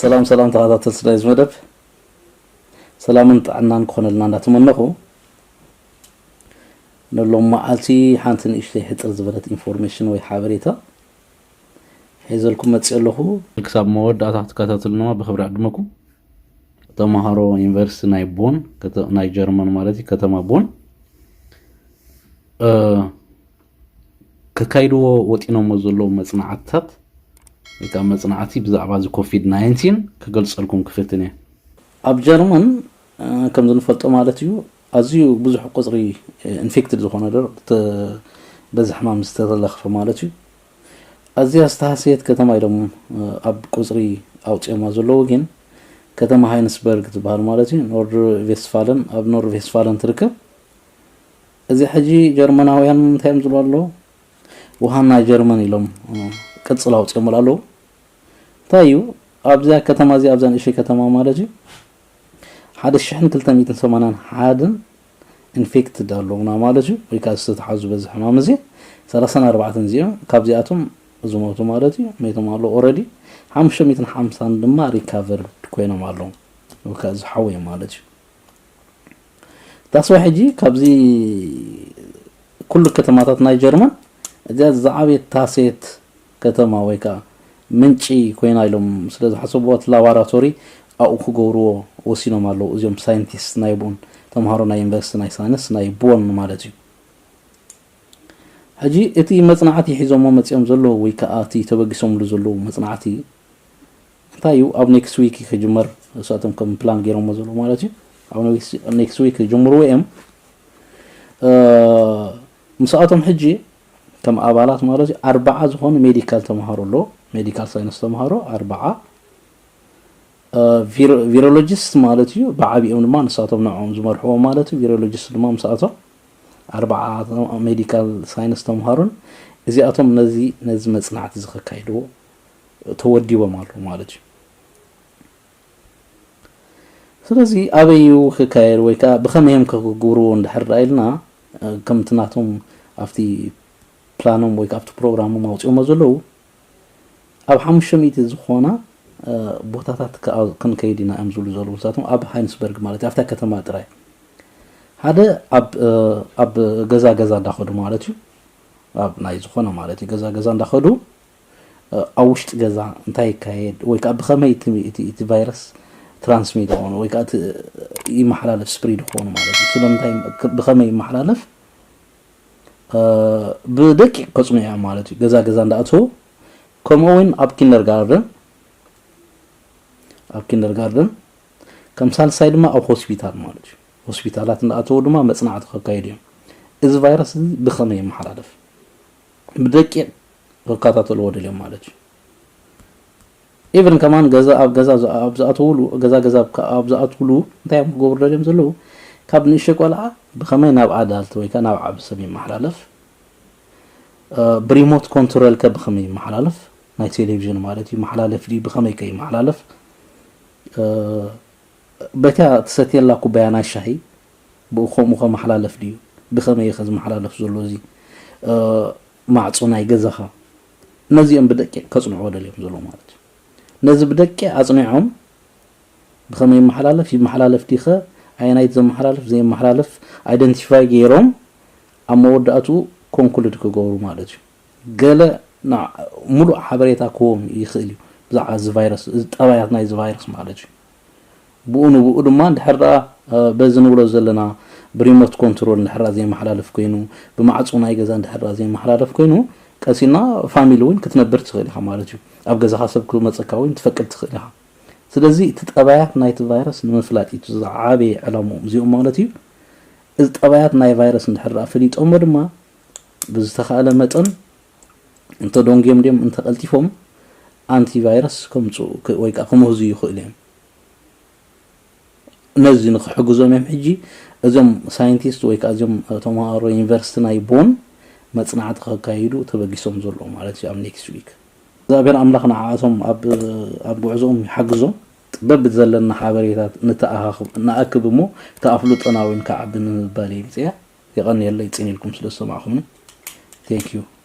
ሰላም ሰላም ተኸታተልቲ ናይዚ መደብ፣ ሰላምን ጥዕናን ክኾነልና እንዳተመነኹ፣ ንሎም መዓልቲ ሓንቲ ንእሽተይ ሕጽር ዝበለት ኢንፎርሜሽን ወይ ሓበሬታ ሒዘልኩም መጽእ ኣለኹ። ክሳብ መወዳእታ ክትከታተሉና ብኽብሪ ዕድመኩም። ተምሃሮ ዩኒቨርሲቲ ናይ ቦን፣ ናይ ጀርመን ማለት እዩ፣ ከተማ ቦን፣ ከካይድዎ ወጢኖሞ ዘለዉ መጽናዕትታት ወይ ከዓ መጽናዕቲ ብዛዕባ እዚ ኮቪድ ናይንቲን ክገልጸልኩም ክፍትን እየ። ኣብ ጀርመን ከምዚ ንፈልጦ ማለት እዩ፣ ኣዝዩ ብዙሕ ቁፅሪ ኢንፌክትድ ዝኾነ ዶ በዚ ሕማም ዝተለኽፈ ማለት እዩ። ኣዝያ ዝተሃሰየት ከተማ ኢሎም ኣብ ቁፅሪ ኣውፅኦማ ዘለዉ ግን ከተማ ሃይንስበርግ ትበሃል ማለት እዩ። ኖርድ ቬስትፋለን፣ ኣብ ኖርድ ቬስትፋለን ትርከብ። እዚ ሕጂ ጀርመናውያን እንታይ እዮም ዝብሉ ኣለዉ? ውሃን ናይ ጀርመን ኢሎም ቅፅል ኣውፅኦምሉ ኣለዉ። እንታይ እዩ ኣብዚኣ ከተማ እዚ ኣብዛ ንእሽተይ ከተማ ማለት እዩ ሓደ ሽሕን ክልተ ሚእትን ሰማንያን ሓደን ኢንፌክትድ ኣለዉና ማለት እዩ፣ ወይ ከዓ ዝተተሓዙ በዚ ሕማም እዚ ሰላሳን ኣርባዕተን እዚኦም ካብዚኣቶም ዝሞቱ ማለት እዩ መይቶም ኣለዉ ኦረዲ ሓሙሽተ ሚእትን ሓምሳን ድማ ሪካቨርድ ኮይኖም ኣለዉ ወይ ከዓ ዝሓወዩ ማለት እዩ። ዳስዋ ሕጂ ካብዚ ኩሉ ከተማታት ናይ ጀርመን እዚኣ ዝዓበየት ታሴት ከተማ ወይ ከዓ ምንጪ ኮይና ኢሎም ስለ ዝሓሰብዎ እቲ ላቦራቶሪ ኣብኡ ክገብርዎ ወሲኖም ኣለዉ እዚኦም ሳይንቲስት ናይ ቡን ተምሃሮ ናይ ዩኒቨርሲቲ ናይ ሳይንስ ናይ ቦን ማለት እዩ። ሕጂ እቲ መፅናዕቲ ሒዞሞ መፂኦም ዘለዉ ወይ ከዓ እቲ ተበጊሶምሉ ዘለዉ መፅናዕቲ እንታይ እዩ ኣብ ኔክስት ዊክ ክጅመር ንሳቶም ከም ፕላን ገይሮሞ ዘለዉ ማለት እዩ። ኣብ ኔክስት ዊክ ክጅምርዎ እዮም። ምስኣቶም ሕጂ ከም ኣባላት ማለት እዩ ኣርባዓ ዝኾኑ ሜዲካል ተምሃሮ ኣለዉ። ሜዲካል ሳይንስ ተምሃሮ ኣርባዓ ቪሮሎጂስት ማለት እዩ ብዓቢኦም ድማ ንሳቶም ንዕኦም ዝመርሕዎም ማለት እዩ። ቪሮሎጂስት ድማ ምስኣቶም ኣርባዓ ሜዲካል ሳይንስ ተምሃሮን እዚኣቶም ነዚ ነዚ መፅናዕቲ እዚ ከካይድዎ ተወዲቦም ኣለዉ ማለት እዩ። ስለዚ ኣበይ እዩ ክካየድ ወይ ከዓ ብኸመይ እዮም ክግብርዎ እንድሕር ዳ ኢልና ከምቲ ናቶም ኣብቲ ፕላኖም ወይ ከዓ ኣብቲ ፕሮግራሞም ኣውፅኦሞ ዘለዉ ኣብ ሓሙሽተ ሚእቲ ዝኾና ቦታታት ክንከይድ ኢና እዮም ዝብሉ ዘለዉ ንሳቶም ኣብ ሃይንስበርግ ማለት ኣብታ ከተማ ጥራይ ሓደ ኣብ ገዛ ገዛ እንዳኸዱ ማለት እዩ ኣብ ናይ ዝኾነ ማለት እዩ ገዛ ገዛ እንዳኸዱ ኣብ ውሽጢ ገዛ እንታይ ይካየድ ወይ ከዓ ብኸመይ እቲ ቫይረስ ትራንስሚት ኾኑ ወይ ከዓ ይመሓላለፍ ስፕሪድ ኾኑ ማለት እዩ ስለምንታይ ብኸመይ ይመሓላለፍ ብደቂቕ ከፅንዑ እዮም ማለት እዩ ገዛ ገዛ እንዳኣተዉ ከምኡ እውን ኣብ ኪንደርጋርደን ኣብ ኪንደርጋርደን ከም ሳልሳይ ድማ ኣብ ሆስፒታል ማለት እዩ ሆስፒታላት እንዳኣተዉ ድማ መፅናዕቲ ከካይዱ እዮም እዚ ቫይረስ እዚ ብኸመይ ይመሓላለፍ ብደቂቕ ክከታተልዎ ደልዮም ማለት እዩ ኢቨን ከማን ገዛ ኣብ ገዛ ኣብ ዝኣተውሉ ገዛ ገዛ ኣብ ዝኣትውሉ እንታይ እዮም ክገብሩ ደልዮም ዘለዉ ካብ ንእሽተይ ቆልዓ ብኸመይ ናብ ኣዳልት ወይ ከዓ ናብ ዓቢ ሰብ ይመሓላለፍ ብሪሞት ኮንትሮል ከ ብኸመይ ይመሓላለፍ ናይ ቴሌቪዥን ማለት እዩ መሓላለፍ ድዩ ብኸመይ ከ ይመሓላለፍ በታ ትሰትየላ ኩባያ ናይ ሻሂ ብኡ ከምኡ ከመሓላለፍ ድዩ ብኸመይ ከ ዝመሓላለፍ ዘሎ እዚ ማዕፆ ናይ ገዛኻ ነዚኦም ብደቂቕ ከፅንዕዎ ደልዮም ዘለዉ ማለት እዩ ነዚ ብደቂቕ ኣፅኒዖም ብኸመይ ይመሓላለፍ ይመሓላለፍ ዲኸ ኣየናይት ዘመሓላልፍ ዘይመሓላለፍ ኣይደንቲፋይ ገይሮም ኣብ መወዳእትኡ ኮንክሉድ ክገብሩ ማለት እዩ ገለ ሙሉእ ሓበሬታ ክህቦም ይኽእል እዩ ብዛዕባ እዚ ቫይረስ እዚ ጠባያት ናይዚ ቫይረስ ማለት እዩ ብኡ ንብኡ ድማ እንድሕር ደኣ በዚ ንብሎ ዘለና ብሪሞት ኮንትሮል እንድሕር ዘይመሓላለፍ ኮይኑ ብማዕፁ ናይ ገዛ እንድሕር ዘይመሓላለፍ ኮይኑ ቀሲና ፋሚሊ እውን ክትነብር ትኽእል ኢኻ ማለት እዩ ኣብ ገዛኻ ሰብ ክመፀካ እውን ትፈቅድ ትኽእል ኢኻ ስለዚ እቲ ጠባያት ናይቲ ቫይረስ ንምፍላጥ እዩ ዝዓበየ ዕላምኦም እዚኦም ማለት እዩ እዚ ጠባያት ናይ ቫይረስ እንድሕር ፈሊጦሞ ድማ ብዝተኻእለ መጠን እንተደንጉዮም ድዮም እንተቐልጢፎም ኣንቲ ቫይረስ ከምፅኡ ወይ ከዓ ክምህዙ ይኽእሉ እዮም ነዚ ንክሕግዞም እዮም ሕጂ እዞም ሳይንቲስት ወይ ከዓ እዚኦም ተምሃሮ ዩኒቨርሲቲ ናይ ቦን መፅናዕቲ ከካይዱ ተበጊሶም ዘለዉ ማለት እዩ ኣብ ኔክስት ዊክ እግዚኣብሔር ኣምላኽ ንዓኣቶም ኣብ ጉዕዞኦም ይሓግዞም በብዘለና ሓበሬታት ንተኣኻኽብ ንኣክብ እሞ እቲ ኣፍልጦና እውን ክዓቢ ንምባል እየ ምፅያ የቐንየለይ ፅን ኢልኩም ስለ ዝሰማዕኹምኒ thank you